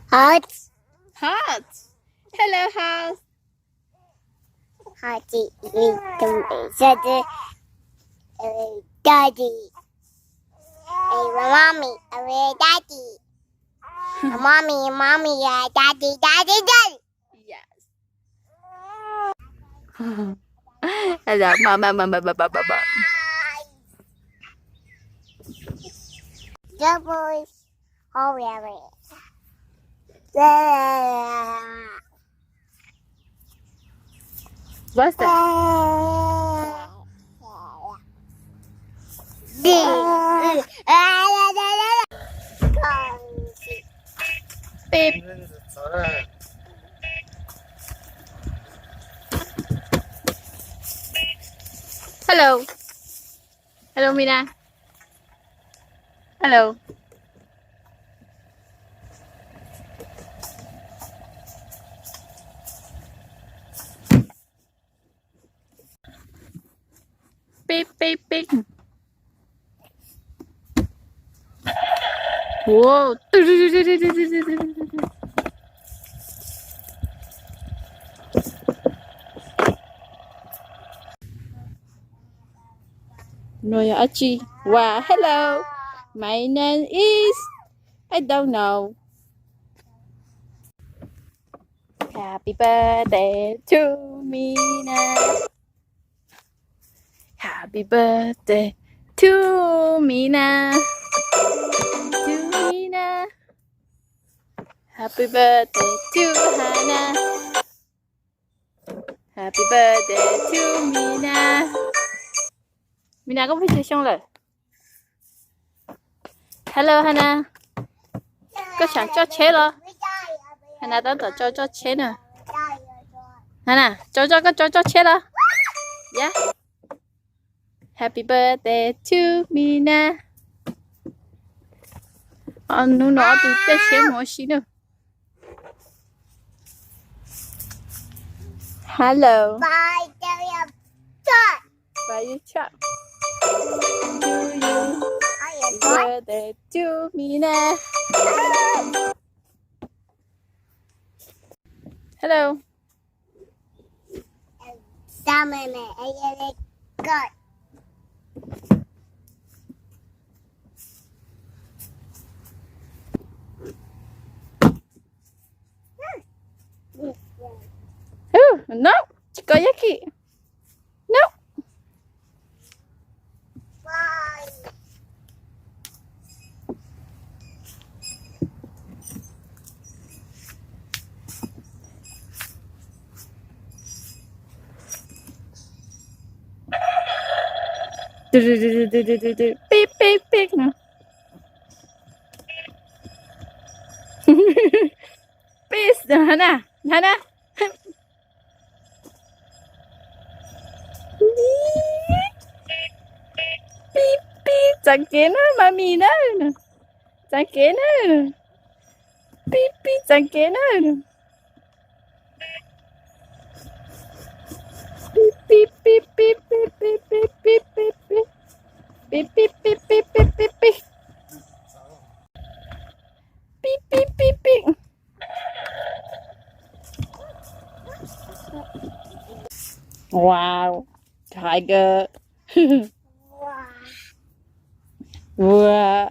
Heart. Heart. Hello, heart. Heart is the daddy. Mommy, daddy. Mommy, mommy, daddy, daddy, daddy. Yes. Hello, mama, mama, mama, mama. Double. Oh, yeah, wait. What's that? Beep. Hello. Hello, Mina. Hello. Pip, pip, pip. Wow. No, your Archie. Wow, hello. My name is, I don't know. Happy birthday to Mina. Happy birthday to Mina. To Mina. Happy birthday to Hana. Happy birthday to Mina. Mina, koj pib tsis xyoo lawm. Hello, Hana. Koj xav coj tsheb los? Hana tab tom coj coj tsheb na. Hana, coj coj, koj coj coj tsheb los? Yeah. Happy birthday to Mina. Hnub no ob tug caij tsheb mus ua si na. Hello. Buy you truck. To you. Happy birthday to Mina. Hello. Ooh, no, tsis kov yab kim. No. Pib pib pib. Pib, Hana, Hana. Pib pib, txeev kev na, mami na. Txeev kev na. Pib pib, txeev kev na. Pib pib pib pib pib pib pib pib pib. Pib pib pib pib pib pib pib. Pib pib pib pib. Wow, tiger. Wow.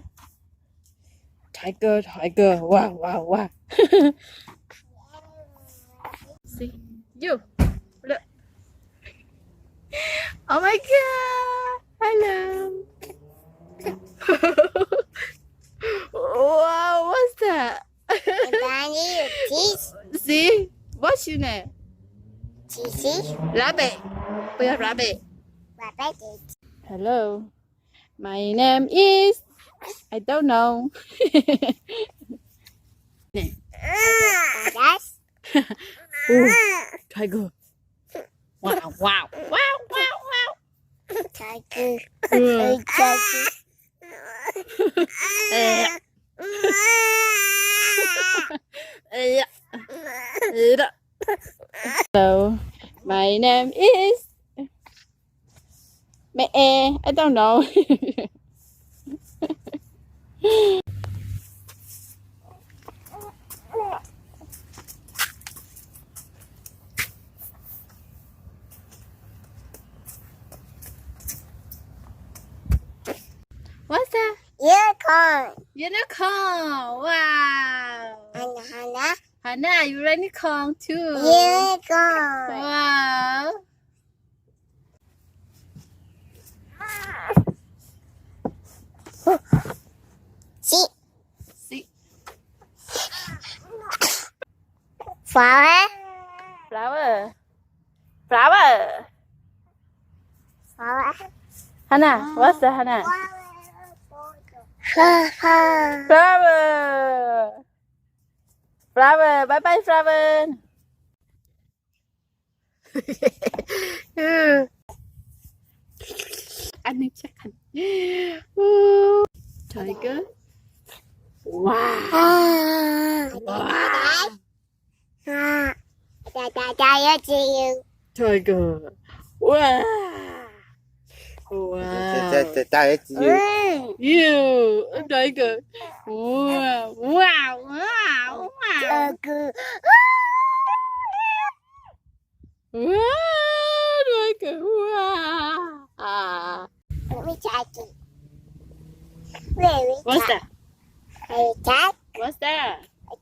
Tiger, tiger. Wow, wow, wow. See you. Look. Oh my God. Hello. Wow, what's that? Daddy, this. See? What's your name? Gigi. Rabbit. We are rabbit. Rabbit. Hello. My name is, I don't know. Yes. Ooh, tiger. Wow, wow, wow, wow, wow. Tiger. Ooh. Tiger. Eh. Eh. Eh. Hello, my name is Mẹ e, I don't know. Unicorn. Wow. Hannah, Hannah. Hannah, you unicorn too. Unicorn. Wow. See. See. Flower. Flower. Flower. Flower. Hannah, what's that, Hannah? Flower. Flower. Flower. Bye bye, Flower. Ăn nước chắc hẳn. Trời cơ. Wow. Wow. Trời cơ. Wow. Wow. Trời, trời, trời, trời, trời. Ew, trời cơ. Wow, wow, wow, wow. Trời cơ. Wow, trời cơ. Wow. Let me check it. Let me What's check. That? Let me check. What's that?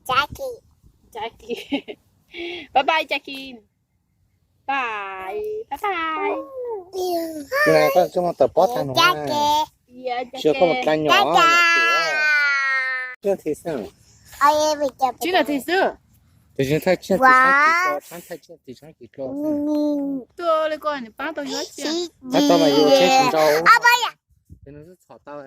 Check it. Check it. Bye bye, Jackie. Bye. Bye bye. Koj tsis muaj tawm pob tag no. Sio koj mus dai nyom. Tsib nas this xwb. Tsib nas this xwb. Tus tsis thaj tsib nas this tshab kis dlo, tshab thaj tsib nas this tshab kis dlo. Tuaj li ko nws pab tau nyob cia. Pab tau mas yuav tsheb tsis nrau. Ces nws twb txhom tau.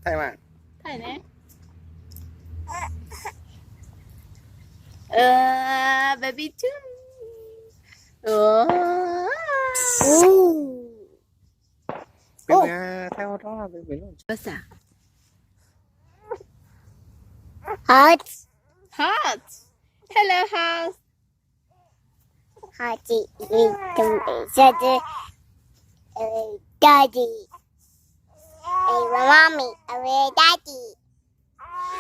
Thaij mas. Thaij ne. Baby too. Peb thaij ua rau peb pem lub. What's that? Heart. Heart. Hello, heart. Heart is the daddy. Mommy, daddy.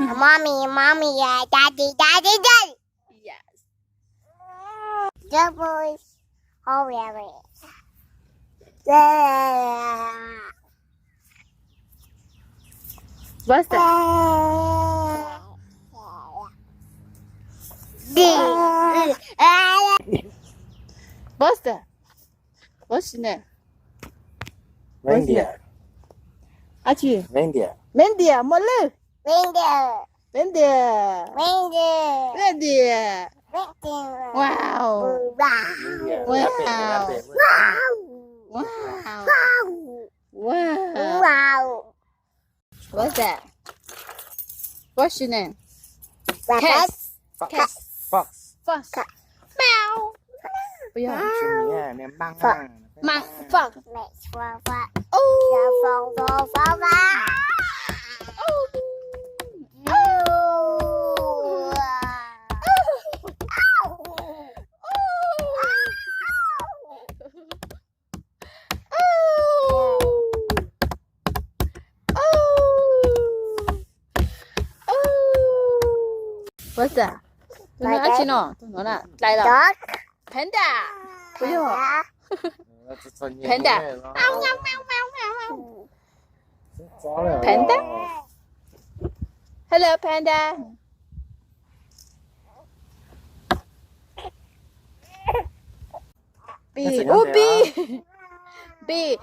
Mommy, mommy, daddy, daddy, daddy. Yes. Doubles already. What's that? What's that? What's your name? Reindeer. Achi. Reindeer. Reindeer, muaj lwj. Reindeer. Reindeer. Reindeer. Reindeer. Wow. Wow. Wow. Wow. Wow. Wow. What's that? What's your name? Rabbit. Cat. Fox. Cat. Fox. Fox. Cat. Meow. 不要。Fox. Fox. Fox. Fox. Fox. What's that? Tus no dab tsi no? Tus no na, dlai los? Dog. Panda. Panda. Panda. Panda. Hello, panda. Bee. Ub, bee. Bee.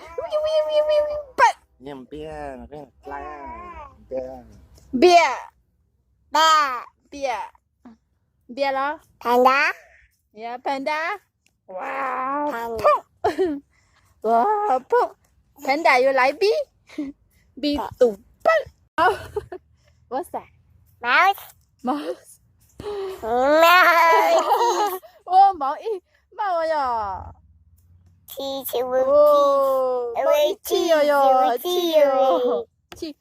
Bee. Npias. Npias los? Panda. Yeah, panda. Wow. Phooj. Wow, phooj. Panda, you like bee? Bee tus pawg. What's that? Mouse. Mouse. Mouse. Ua mouse ib maj ua yog. Mouse ib txhij yog yog txhij yog. Txhij.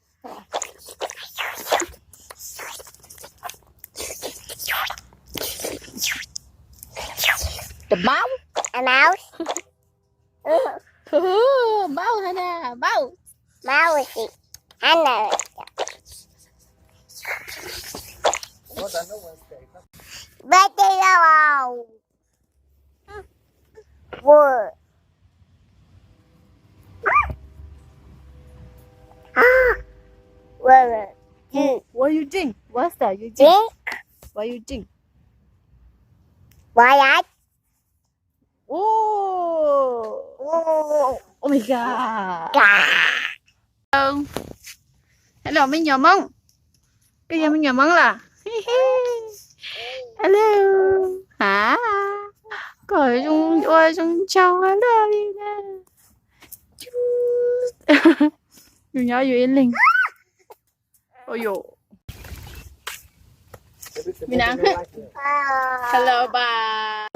The mouse? A mouse. Mouse hana, mouse. Mouse hana. Bơi đi đâu? What? What? What you drink? What's that you drink? Drink? What you drink? What? Oh. Oh. Oh my god. Hello, me nyuam Hmoob. Koj yog me nyuam Hmoob los? Hello. Ha. Koj zoo ua zoo nraug luaj li na. Yus nyob yus ib leeg. Ua yus. Hello, bye.